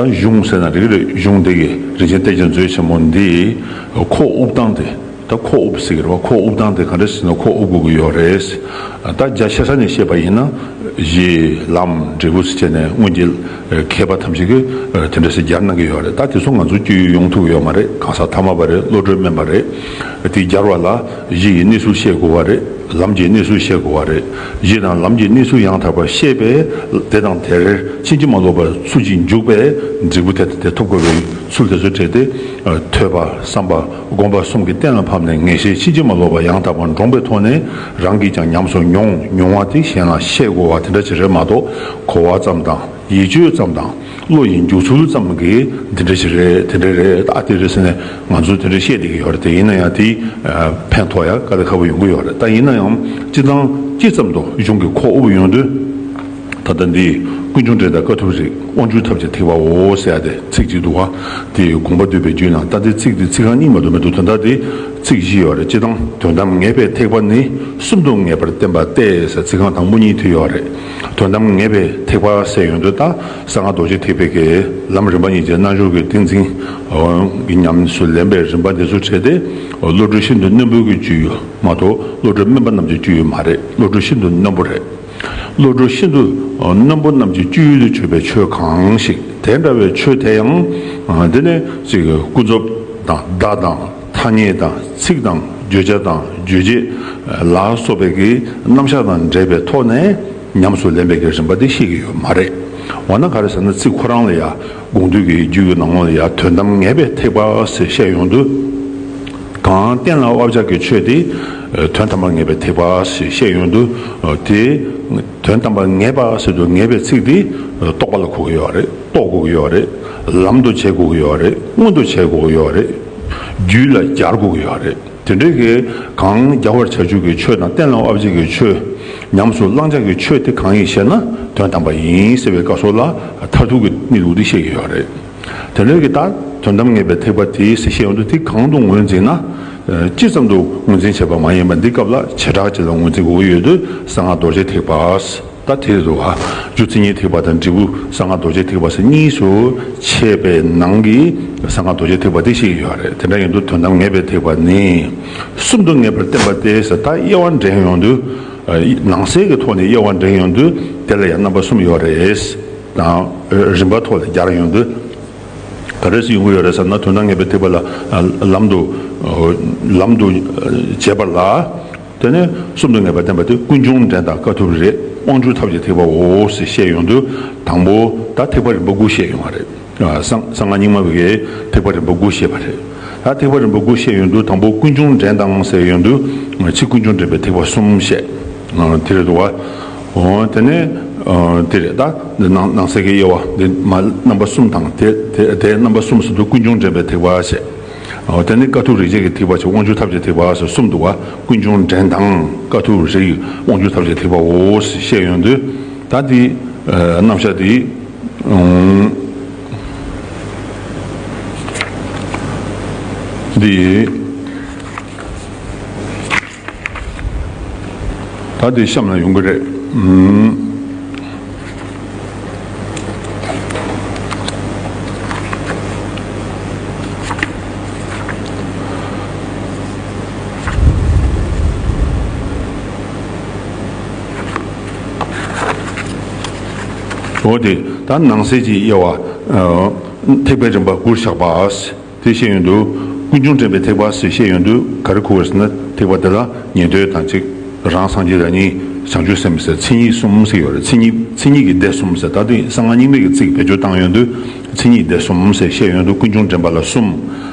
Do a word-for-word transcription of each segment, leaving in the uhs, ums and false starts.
ད་གཞུང་ཟེར་ན་འགྲིག་གི་རེད། གཞུང་འདི་གི་རིན་ཆེན་གཏེར་གྱི་མཛོད་ཆེན་མོ་འདི་ཁོག་དབུབ་སྟངས་དེ། ད་ཁོག་དབུབ་ཟེར་གི་རེད་བ། ཁོག་དབུབ་སྟངས་དེ་ག་འདྲ་ཞིག་ན་ཁོག་དབུབ་དགོས་ཀྱི་ཡོད་རེད། ད་རྒྱ་ཆེ་ས་ནས་བཤད་པ་ཡིན་ན། གཞི་ལམ་འབྲས་བུ་ཟེར་བྱས་ནས་སྔོན་གྱི་མཁས་པ་ཐམས་ཅད་ཀྱིས་དེ་འདྲ་ཞིག་སྦྱར་གནང་གི་ཡོད་རེད། ད་དེ་ཚོ་ང་ཚོ་སྤྱོད་ཡུལ་ཡོང་ཐུབ་ཀྱི་ཡོད་མ་རེད། གང་ཟག་ཐ་མལ་པ་རེད། བློ་གྲོས་དམན་པ་རེད། དེ་སྦྱར་བ་ལ་གཞི་ཡི་གནས་ཚུལ་ཤེས་དགོས་པ་རེད། ལམ་གྱི་གནས་ཚུལ་ཤེས་དགོས་པ་རེད། གཞི་དང་ལམ་གྱི་གནས་ཚུལ་ཡང་དག་པར་ཤེས་པས། དེ་དང་དེར་ཕྱིན་ཅི་མ་ལོག་པར་ཚུལ་གྱིས་འཇུག་པས་འབྲས་བུ་དེ་དང་དེ་ཐོབ་དགོས་པའི་ཚུལ་དེ་ཚོ་བྲལ་ཏེ། ཐོས་པ་བསམ་པ་སྒོམ་པ་གསུམ་གྱི་གཏན་ལ་ཕབ་ནས་ངེས་ཤེས་ཕྱིན་ཅི་མ་ལོག་པ་ཡང་དག་པར་འདྲོངས་པའི་ཐོག་ནས་རང་གིས་ཀྱང་ཉམས་སུ་མྱོང་། མྱོང་བ་དེ་གཞན་ལ་བཤད་དགོས་པ་དེ་འདྲ་ཅིག་རེད་མ་གཏོགས། གོ་བ་ཙམ་དང་། ཡིད་དཔྱོད་ཙམ་དང་། བློ་ཡི་འཇུག་ཚུལ་ཙམ་གྱིས་འདི་འདྲ་ཞིག་རེད། དེ་འདྲ་རེད། ཨ་དེ་རེད་ཟེར་ནས་ང་ཚོས་དེ་འདྲ་བཤད་བསྡད་ཀྱི་ཡོད་རེད། དེ་ཡིན་ན་ཡང་དེ་ཕན་ཐོགས་ཡ་དཀའ་ལས་ཁག་པོ་ཡོང་གི་ཡོད་རེད། ད་ཡིན་ན་ཡང་སྤྱིར་བཏང་སྤྱི་ཙམ་དུ་གཞུང་གི་ཁོག་དབུབ་ཡོང་དུས། ད་ལྟ་འདི་ཀུན་འབྱུང་འགྲེལ་དང་དཀའ་ཐུབ་རིགས། དབང་ཕྱུག་ཐབས་ཀྱི་ཐེག་པའོ་ཟེར་ཡ་དེ་ཚིག་གཅིག་འདུག་བ། དེ་དགོངས་པ་འདུས་པའི་རྒྱུད་ནང་ད་ལྟའི་ཚིག་འདི་ཚིག་རྐང་གཉིས་མ་གཏོགས་མི་འདུག་དོན་དག་དེ་ཚིག་བཞི་ཡོད་རེད། སྤྱིར་བཏང་དོན་དམ་ངེས་པའི་ཐེག་པ་ནི། གསུམ་དུ་ངེས་པར་བསྟན་པ་སྟེ་ཟེར་ཚིག་རྐང་དང་པོ་གཉིས་དེ་ཡོད་རེད། དོན་དམ་ངེས་པའི་ཐེག་པ་ཟེར་ཡོང་དུས་ད་གསང་སྔགས་རྡོ་རྗེ་ཐེག་པའི་གི་ལམ་རིམ་པ་གཉིས་ཀྱི་རྣལ་འབྱོར་གྱི་ཏིང་འཛིན་གྱི་ཉམས་སུ་ལེན་པའི་རིམ་པ་འདི་ཚོ་བྲལ་ཏེ། བློ་གྲོས་ཤིན་ཏུ་རྣོན་པོའི་གི་སྤྱོད་ཡུལ་མ་གཏོགས་བློ་གྲོས་དམན་པ་རྣམས་ཀྱི་སྤྱོད་ཡུལ་མ་རེད། བློ་གྲོས་ཤིན་ཏུ་རྣོན་པོ་རེད། བློ་གྲོས་ཤིན་ཏུ་རྣོན་པོ་རྣམས་ཀྱི་སྤྱོད་ཡུལ་དུ་གྱུར་པའི་ཆོས་གང་ཞིག་དེ་འདྲ་བའི་ཆོས་དེ་ཡང་། དེ་ནི་ཅིག་ཀུན་རྫོབ་དང་བརྡ་དང་ཐ་སྙད་དང་ཚིག་དང་བརྗོད་བྱ་དང་རྗོད་བྱེད་ལ་སོགས་པའི་གི་རྣམ་གཞག་དང་འབྲེལ་བའི་ཐོག་ནས་ཉམས་སུ་ལེན་པའི་གི་རིམ་པ་དེ་ཤེས་ཀྱི་ཡོད་མ་རེད། འོ་ན་ག་རེ་ཟེར་ན་ཚིག་ཁོ་རང་ལ་ཡང་དགོངས་འདུས་ཀྱི་རྒྱུད་ཀྱི་ནང་ལ་ཡང་དོན་དམ་ངེས་པའི་ཐེག་པ་ཞེས་བཤད་ཡོང་དུས། གང་གཏན་ལ་དབབ་བྱ་གི་ཆོས་དེ་དོན་དམ་པར་ངེས་པའི་ཐེག་པ་ཞེས་བཤད་ཡོང་དུས། དེ་དོན་དམ་པར་ངེས་པ་ཟེར་དུས་ངེས་པའི་ཚིག་དེ་རྟོགས་པ་ལ་གོ་གི་ཡོད་རེད། རྟོགས་དགོས་ཀྱི་ཡོད་རེད། ལམ་དུ་བྱེད་དགོས་ཀྱི་ཡོད་རེད། མངོན་དུ་བྱེད་དགོས་ཀྱི་ཡོད་རེད། རྒྱུད་ལ་སྦྱར་དགོས་ཀྱི་ཡོད་རེད། དེ་འདྲའི་གི་གང་རྒྱལ་བར་བྱ་རྒྱུ་གི་ཆོས་དང་གཏན་ལ་དབབ་བྱེད་ཀྱི་ཆོས། ཉམས་སུ་བླང་བྱ་གི་ཆོས་དེ་གང་ཡིན་ཞེ་ན་དོན་དམ་པ་ཡིན་ཟེར་བའི་སྐབས་སུ་ལ་མཐར་ཐུག་གི་གནས་ལུགས་དེ་བཤད་ཀྱི་ཡོད་རེད། དེ་འདྲའི་གི་ད་དོན་དམ་ངེས་པའི་ཐེག་པ་དེ་ཟེར་བཤད་ཡོང་དུས་དེ་གང་དུ་ངོས་འཛིན་ན། སྤྱི་ཙམ་དུ་ངོས་འཛིན་བྱས་པ་མ་ཡིན་པ་འདི་སྐབས་ལ་བྱེ་བྲག་ཅིག་ལ་ངོས་འཛིན་དགོས་ཀྱི་ཡོད་དུས་གསང་སྔགས་རྡོ་རྗེ་ཐེག་པ། ད་དེ་རེད་འདུག་ག་རྒྱུ་མཚན་ཉིད་ཐེག་པ་དང་འབྲས་བུ་གསང་སྔགས་རྡོ་རྗེ་ཐེག་པ་ཟེར་གཉིས་སུ་ཕྱེ་བའི་ནང་གི་གསང་སྔགས་རྡོ་རྗེ་ཐེག་པ་དེ་བཤད་ཀྱི་ཡོད་རེད། དེ་འདྲ་ཡིན་དུས་དོན་དམ་ངེས་པའི་ཐེག་པ་ནི། གསུམ་དུ་ངེས་པར་བསྟན་པ་སྟེ་ཟེར་ད་དབྱེ་བ་འདྲེན་ཡོང་དུས། ནང་གསེས་ཀྱི་ཐོག་ནས་དབྱེ་བ་འདྲེན་ཡོང་དུས་དེ་ལ་ཡང་རྣམ་པ་གསུམ་ཡོད་རེད། དང་རིམ་པ་ཐོག་ལ་སྦྱར་ཡོང་དུས། ག་རེ་ཟེར་ཡོང་གི་ཡོད་རེད་ཟེར་ན་དོན་དམ་ངེས་པའི་ཐེག་པ་ལ་ལམ་དུ། ལམ་དུ་བྱེད་པ་ལ། དེ་ནས་གསུམ་དུ་ངེས་པར་བསྟན་པ་དེ་ཀུན་འབྱུང་འདྲེན་དང་དཀའ་ཐུབ་རིགས། དབང་ཕྱུག་ཐབས་ཀྱི་ཐེག་པའོ་ཞེས་བཤད་ཡོང་དུས་དང་པོ་ད་ཐེག་པ་རིམ་པ་དགུ་བཤད་ཡོང་བ་རེད། གསང་གསང་སྔགས་རྙིང་མ་བའི་ཐེག་པ་རིམ་པ་དགུ་བཤད་པ་རེད། ད་ཐེག་པ་རིམ་པ་དགུ་བཤད་ཡོང་དུས་དང་པོ་ཀུན་འབྱུང་འདྲེན་དང་ཟེར་ཡོང་དུས་ཕྱི་ཀུན་འབྱུང་འདྲེན་པའི་ཐེག་པ་གསུམ་བཤད། དེ་རེད་འདུག་བ། འོ་དེ་ནས་དེ་རེད། ད་ནང་ནང་གསེས་ཀྱི་དབྱེ་བ་འདི་མ་རྣམ་པ་གསུམ་དང་དེ་དེ་དེ་རྣམ་པ་གསུམ་ཟེར་དུས་ཀུན་འབྱུང་འདྲེན་པའི་ཐེག་པ་བཤད། འོ་དེ་ནི་དཀའ་ཐུབ་རིགས་བརྒྱད་ཀྱི་ཐེག་པ་བྱས་དབང་ཕྱུག་ཐབས་ཀྱི་ཐེག་པ་ཟེར་གསུམ་འདུག་བ། ཀུན་འབྱུང་འདྲེན་དང་དཀའ་ཐུབ་རིགས་དབང་ཕྱུག་ཐབས་ཀྱི་ཐེག་པའོ་ཞེས་བཤད་ཡོང་དུས་ད་འདི་རྣམ་གཞག་འདི་འདི། ད་དེ་གཤམ་ལ་ཡོང་གི་རེད། ཨུམ། འོ་དེ་ད་ནང་གསེས་ཀྱི་དབྱེ་བ། ཐེག་པའི་རིམ་པ་དགུར་བཞག་པ། དེ་བཤད་ཡོང་དུས་ཀུན་འབྱུང་འདྲེན་པའི་ཐེག་པ་ཞེས་བཤད་ཡོང་དུས་ག་རེ་གོ་དགོས་ཟེར་ན་ཐེག་པ་དེ་ལ་ཉན་ཐོས་དང་གཅིག་རང་སངས་རྒྱས་རང་ཉིད་བྱང་ཆུབ་སེམས་ཟེར་མཚན་ཉིད་གསུམ་ཟེར་ཡོད་རེད། མཚན་ཉིད་མཚན་ཉིད་ཀྱི་སྡེ་གསུམ་ཟེར། ད་དེ་གསང་སྔགས་རྙིང་མའི་གི་ཚིག་བེད་སྤྱོད་བཏང་ཡོང་དུས་མཚན་ཉིད་སྡེ་གསུམ་ཟེར་བཤད་ཡོང་དུས་ཀུན་འབྱུང་འདྲེན་པ་ལ་གསུམ།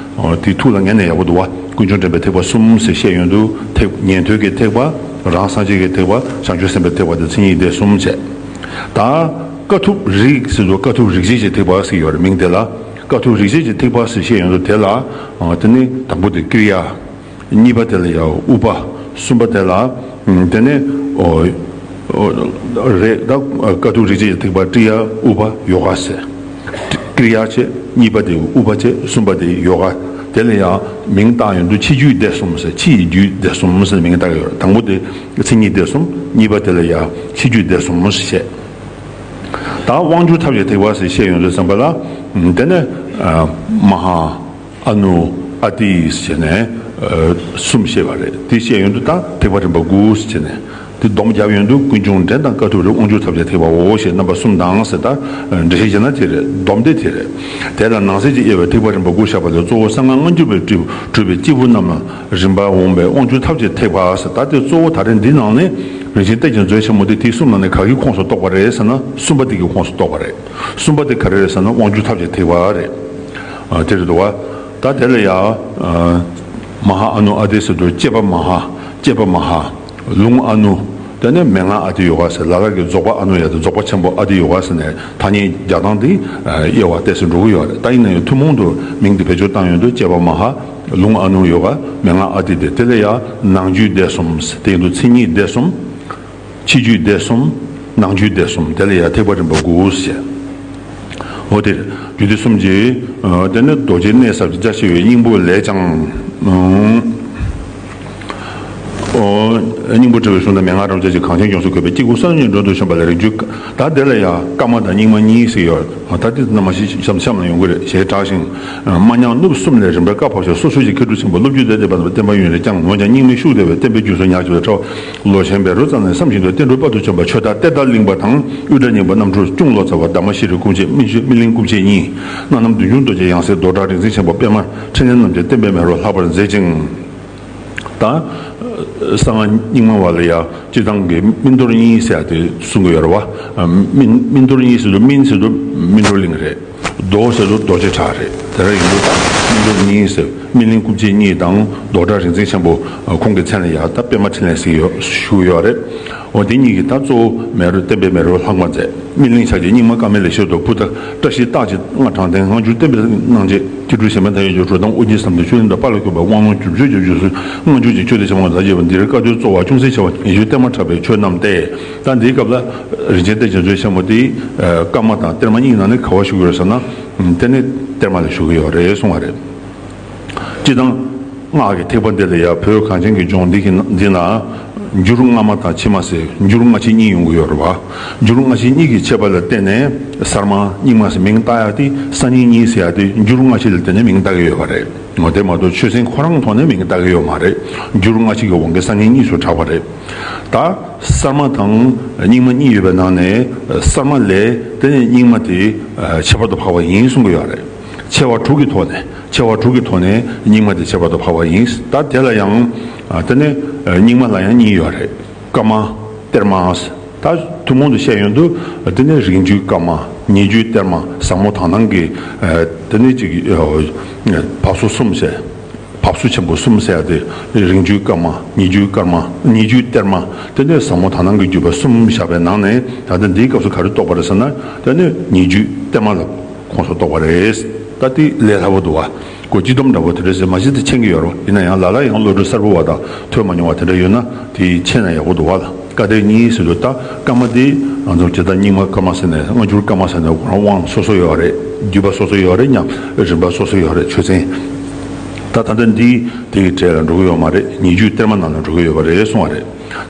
དེ་ཐུགས་ལ་ངེས་ནས་ཡག་པོ་འདུག་བ། ཀུན་འབྱུང་འདྲེན་པའི་ཐེག་པ་གསུམ་ཟེར་བཤད་ཡོང་དུས་ཐེག་ཉན་ཐོས་ཀྱི་ཐེག་པ། རང་སངས་རྒྱས་ཀྱི་ཐེག་པ། བྱང་ཆུབ་སེམས་དཔའི་ཐེག་པ་དེ་མཚན་ཉིད་སྡེ་གསུམ་བྱས། ད་དཀའ་ཐུབ་རིགས་ཟེར་དུས་དཀའ་ཐུབ་རིགས་བརྒྱད་ཀྱི་ཐེག་པ་ཟེར་ཡོད་རེད་མིང་དེ་ལ། དཀའ་ཐུབ་རིགས་བརྒྱད་ཀྱི་ཐེག་པ་ཟེར་བཤད་ཡོང་དུས་དེ་ལ། དེ་ནི་དང་པོ་དེ་ཀྲི་ཡ། གཉིས་པ་དེ་ལ་ཡང་ཨུ་པ། གསུམ་པ་དེ་ལ། དེ་ནས་ཨོ། ཨོ། རེད་ད། དཀའ་ཐུབ་རིགས་བརྒྱད་ཀྱི་ཐེག་པ་ཀྲི་ཡ་ཨུ་པ་ཡོ་ག་ཟེར། ཀྲི་ཡ་བྱས། གཉིས་པ་དེ་ཨུ་པ་བྱས། གསུམ་པ་དེ་ཡོ་ག། དེ་ལ་ཡང་མིང་བཏགས་ཡོང་དུས་ཕྱི་རྒྱུད་སྡེ་གསུམ་ཟེར། ཕྱི་ཡི་རྒྱུད་སྡེ་གསུམ་ཟེར་མིང་བཏགས་ཡོད་རེད། དང་པོ་དེ་མཚན་ཉིད་སྡེ་གསུམ། གཉིས་པ་དེ་ལ་ཡང་ཕྱི་རྒྱུད་སྡེ་གསུམ་ཟེར་བཤད། ད་དབང་ཕྱུག་ཐབས་ཀྱི་ཐེག་པ་ཟེར་བཤད་ཡོང་དུས་ཙམ་པ་ལ། དེ་ནས་མ་ཧཱ། ཨ་ནུ། ཨ་ཏི་ཟེར་ནས་གསུམ་བཤད་པ་རེད། དེ་བཤད་ཡོང་དུས་ད་ཐེག་པ་རིམ་པ་དགུ་ཟེར་ནས། དེ་སྡོམ་བརྒྱབ་ཡོང་དུས་ཀུན་འབྱུང་འདྲེན་དང་དཀའ་ཐུབ་རེད། དབང་སྒྱུར་ཐབས་ཀྱི་ཐེག་པའོ་ཞེས་རྣམ་པ་གསུམ་དང་ཟེར། ད་འགྲེལ་བཤད་བྱས་ན་དེ་རེད། སྡོམ་དེ་དེ་རེད། དེ་ལ་ནང་གསེས་ཀྱི་དབྱེ་བའི་ཐེག་པ་རིམ་པ་དགུ་བཞག་པ་ལས་གཙོ་བོ་གསང་སྔགས་སྔ་འགྱུར་བས་གྲུབ་པའི་སྐྱེས་བུ་རྣམས་ལ་རིམ་པར་འོང་བའི་དབང་སྒྱུར་ཐབས་ཀྱི་ཐེག་པ་ཟེར། ད་དེ་གཙོ་བོ་ད་རེས་འདི་ནང་ནས་རིན་ཆེན་གཏེར་གྱི་མཛོད་ཆེན་མོ་དེ་དེའི་གསུམ་ནང་ནས་ག་གི་ཁོངས་སུ་གཏོགས་པ་རེད་ཟེར་ན། གསུམ་པ་དེ་གི་ཁོངས་སུ་གཏོགས་པ་རེད། གསུམ་པ་དེ་ག་རེ་རེད་ཟེར་ན་དབང་སྒྱུར་ཐབས་ཀྱི་ཐེག་པ་རེད། ཨ། དེ་རེད་འདུག་བ། ད་དེ་ལ་ཡ། ཨ། མ་ཧཱ་ཨ་ནུ་ཨ་ཏི་ཟེར་དུས་བསྐྱེད་པ་མ་ཧཱ། བསྐྱེད་པ་མ་ཧཱ། ལུང་ཨ་ནུ། དེ་ནས་མན་ངག་ཨ་ཏི་ཡོ་ག་ཟེར། ལ་ལ་གི་རྫོགས་པ་ཨ་ནུ་ཡ་དེ་རྫོགས་པ་ཆེན་པོ་ཨ་ཏི་ཡོ་ག་ཟེར་ནས་ཐ་སྙད་རྒྱག་སྟངས་དེ་དབྱེ་བ་ཏོག་ཙམ་འགྲོ་གི་ཡོད་རེད། ད་ཡིན་ན་ཡང་ཐུན་མོང་དུ་མིང་དེ་བེད་སྤྱོད་བཏང་ཡོང་དུས་བསྐྱེད་པ་མ་ཧཱ། ལུང་ཨ་ནུ་ཡོ་ག། མན་ངག་ཨ་ཏི་དེ། དེ་ལ་ཡ་ནང་རྒྱུད་སྡེ་གསུམ་ཟེར། དེ་ཡིན་དུས་མཚན་ཉིད་སྡེ་གསུམ། ཕྱི་རྒྱུད་སྡེ་གསུམ། ནང་རྒྱུད་སྡེ་གསུམ། དེ་ལ་ཡང་ཐེག་པ་རིམ་པ་དགུ་ཞེས། འོ་དེ་རེད། རྒྱུད་སྡེ་གསུམ་གྱི། ཨ། དེ་ནི་རྡོ་རྗེ་གནས་ཟབ་ཀྱི་རྒྱ་ཆེ་བའི་སྙིང་པོ་ལས་ཀྱང་། ཨ། སྙིང་པོ་འབྲི་བའི་གཞུང་དང་མན་ངག་རབ་འབྱེད་ཀྱི་གངས་ཅན་ལྗོངས་སུ་བཀོད་པའི་སྐྱེ་དགུ་ས་བོན་གྱི་མགྲོན་དུ་བྱོན་པ་ལ་རིང་བརྒྱུད། ད་དེ་ལ་ཡང་བཀའ་མ་དང་རྙིང་མ་གཉིས་ཟེར་ཡོད། ད་འདི་ནང་མ་ཤེས་གཤམ་གཤམ་ལ་ཡོང་གི་རེད། ཞེས་གྲགས་ཤིང་། མ་ཉམས་གནུབས་གསུམ་ལས་རིམ་པར་བཀའ་ཕབ་ཤིང་། སོ་སོ་ཡི་མཁས་གྲུབ་ཆེན་པོ་སློབ་བརྒྱུད་ལས་འདས་པ་རྣམས་བསྟན་པ་ཡུན་རིང་བསྐྱངས། འོན་ཀྱང་རྙིང་མའི་ཤུགས་ལྡན་པས་བསྟན་པའི་རྒྱུན་སྲོལ་ཉག་ཕྲ་བའི་ཕྲ་བ་ལོ་ཆེན་བཻ་རོ་ཙ་ན་ལས་བསམ་བཞིན་དུ་བསྟན་འགྲོའི་དཔལ་དུ་བྱོན་པ་ཆོས་བདག་གཏེར་བདག་གླིང་པ་དང་། དབུ་སྐྲ་རྙིང་པ་རྣམ་འཕྲུལ་གཅུང་ལོ་ཙཱ་བ། དྷརྨ་ཤྲཱི་སྐུ་མཆེད་སྨིན་ཤུལ་སྨིན་གླིང་སྐུ་མཆེད་གཉིས། སྣ་ནམ་བདུད་འཇོམས་རྡོ་རྗེ་ཡང་སྲིད་རྡོར་གྲགས་རིག་འཛིན་ཆེན་པོ་པདྨ་འཕྲིན་ལས་རྣམས་ཀྱིས་བསྟན་པའི་མེ་རོ་ལྷག་པར་མཛད་ཅིང་། ད་གསང་སྔགས་རྙིང་མ་བ་ལ་ཡ་སྤྱིར་བཏང་གི་སྨིན་གཏོར་གཉིས་ཟེར་ཡ་དེ་གསུང་གི་ཡོད་རེད་བ། སྨིན་སྨིན་གཏོར་གཉིས་ཟེར་དུས་སྨིན་ཟེར་དུས་སྨིན་གྲོལ་གླིང་རེད། རྡོ་ཟེར་དུས་རྡོ་རྗེ་བྲག་རེད། དེ་འདྲ་ཡིན་དུས་ད་སྨིན་གཏོར་གཉིས་ཟེར། སྨིན་གླིང་སྐུ་མཆེད་གཉིས་དང་རྡོར་གྲགས་རིག་འཛིན་ཆེན་པོ་ཁོང་གི་མཚན་ལ་ཡ་ད་པདྨ་འཕྲིན་ལས་ཟེར་ཡོད་ཞུ་གི་ཡོད་རེད། འོ་དེ་གཉིས་ཀྱིས་ད་གཙོ་བོ་མེ་རོ་བསྟན་པའི་མེ་རོ་ལྷག་མ་མཛད། སྨིན་གླིང་ཕྱག་རྒྱའི་རྙིང་མ་བཀའ་མའི་ལེགས་བཤད་དུ། ཕུ་ཐག་བཀྲ་ཤིས་རྟགས་ཀྱི་སྔགས་དྲང་བདེན། སྔ་འགྱུར་བསྟན་པའི་སྣང་བྱེད་ཀྱི་སྤྲུལ་གཞན་ཕན་མཐའ་ཡས་ཀྱི་རོ་དང་ཨོ་རྒྱན་བསམ་གཏན་ཆོས་གླིང་དང་དཔལ་ལ་འཁྱུད་པའི་དབང་ལུང་སྒྱུ་བཤད་ཀྱི་བརྗོད་ཚུལ། སྔ་འགྱུར་གྱི་ཆོས་སྡེ་ཆེན་མོ་ལ་བཞེད་པ་འདིར་བཀའ་བསྡུའི་གཙོ་བོ་ཅུང་ཟད་ཕྱེ་བ། ཉེ་བརྒྱུད་གཏེར་མ་གྲགས་པའི་ཆོས་རྣམས་ཏེ། ད་འདིའི་སྐབས་ལ་རིན་ཆེན་གཏེར་གྱི་མཛོད་ཆེན་མོ་དེ་བཀའ་མ་དང་གཏེར་མ་གཉིས་ནང་ནས་ག་བ་ཞུ་གི་ཡོད་ཟེར་ན། དེ་ནི་གཏེར་མ་ལ་ཞུ་གི་ཡོད་རེད་གསུང་བ་རེད། སྤྱིར་བཏང་སྔགས་ཀྱི་ཐེག་པ་འདི་ལ་ཡང་བོད་གངས་ཅན་གྱི་ལྗོངས་འདི་གི་ནང་འདི་ན་འགྱུར་སྔ་མ་དང་ཕྱི་མ་ཟེར་འགྱུར་སྔ་ཕྱི་གཉིས་ཡོང་གི་ཡོད་རེད་བ། འགྱུར་སྔ་ཕྱི་གཉིས་ཀྱི་ཁྱད་པར་ལ་བརྟེན་ནས་གསར་མ་རྙིང་མ་ཟེར་མིང་བཏགས་ཡག་དེ་སང་ཉིན་གཉིས་ཟེར་ཡག་དེ་འགྱུར་སྔ་ཕྱི་ལ་བརྟེན་ནས་མིང་བཏགས་ཀྱི་ཡོད་པ་རེད། འོ་དེ་མ་གཏོགས་ཆོས་ཚན་ཁོ་རང་ཐོག་ནས་མིང་བཏགས་ཀྱི་ཡོད་མ་རེད། འགྱུར་སྔ་ཕྱི་གི་དབང་གིས་སང་ཉིན་གཉིས་སུ་གྲགས་པ་རེད། ད་གསར་མ་དང་རྙིང་མ་གཉིས་ཡོད་པའི་ནང་ནས་གསར་མ་ལས་དེ་ནས་རྙིང་མ་དེ་ཁྱད་པར་དུ་འཕགས་པ་ཡིན་གསུང་གི་ཡོད་རེད། ཆེ་བ་དྲུག་གི་ཐོག་ནས་ཆེ་བ་དྲུག་གི་ཐོག་ནས་རྙིང་མ་དེ་ཁྱད་པར་དུ་འཕགས་པ་ཡིན། ད་དེ་ལ་ཡང་དེ་ནས་རྙིང་མ་ལ་ཡང་གཉིས་ཡོད་རེད། བཀའ་མ་གཏེར་མ། ད་ཐུན་མོང་དུ་བཤད་ཡོང་དུས་དེ་ནས་རིང་བརྒྱུད་བཀའ་མ། ཉེ་བརྒྱུད་གཏེར་མ། ཟབ་མོ་དག་སྣང་གི་དེ་ནས་ཅིག་བབས་སོ་གསུམ་ཟེར། བབས་སོ་ཆེན་པོ་གསུམ་ཟེར་ཡ་དེ་རིང་བརྒྱུད་བཀའ་མ། ཉེ་བརྒྱུད་བཀའ་མ། ཉེ་བརྒྱུད་གཏེར་མ། དེ་ནས་ཟབ་མོ་དག་སྣང་གི་བརྒྱུད་པ་གསུམ་བཞག་པའི་ནང་ནས་ད་ལྟ་འདིའི་སྐབས་སུ་ག་རེ་གཏོགས་པ་རེད་ཟེར་ན། དེ་ནས་ཉེ་བརྒྱུད་གཏེར་མ་ལ་ཁོངས་སུ་གཏོགས་པ་རེད། ད་དེ་ལས་སླ་པོ་འདུག་བ། ཁོ་སྤྱི་སྡོམ་འདྲ་པོ་དེ་འདྲ་ཟེར་མ་གཞི་དེ་མཁྱེན་གྱི་ཡོད་རེད། ཡིན་ན་ཡང་ལ་ལ་ཡང་བློ་གྲོས་གསར་པ་བ་དང་ཐོས་མ་མྱོང་བ་དེ་འདྲ་ཡོད་ན་དེ་མཁྱེན་ན་ཡག་པོ་འདུག་བ་ལ། བཀའ་གཏེར་གཉིས་ཟེར་དུས་ད་བཀའ་མ་དེ་ང་ཚོ་ཇི་ལྟར་རྙིང་མ་བཀའ་མ་ཟེར་ནས་སྔ་འགྱུར་བཀའ་མ་ཟེར་ནས་ཁོ་རང་དབང་སོ་སོ་ཡོད་རེད། བརྒྱུད་པ་སོ་སོ་ཡོད་རེད། ཉམས་རིམ་པ་སོ་སོ་ཡོད་རེད། ཆོས་ཚན། ད་ད་ལྟ་འདི་དེ་གི་གྲས་ལ་འགྲོ་གི་ཡོད་མ་རེད། ཉེ་བརྒྱུད་གཏེར་མ་ནང་ལ་འགྲོ་གི་ཡོད་པ་རེད་གསུང་བ་རེད།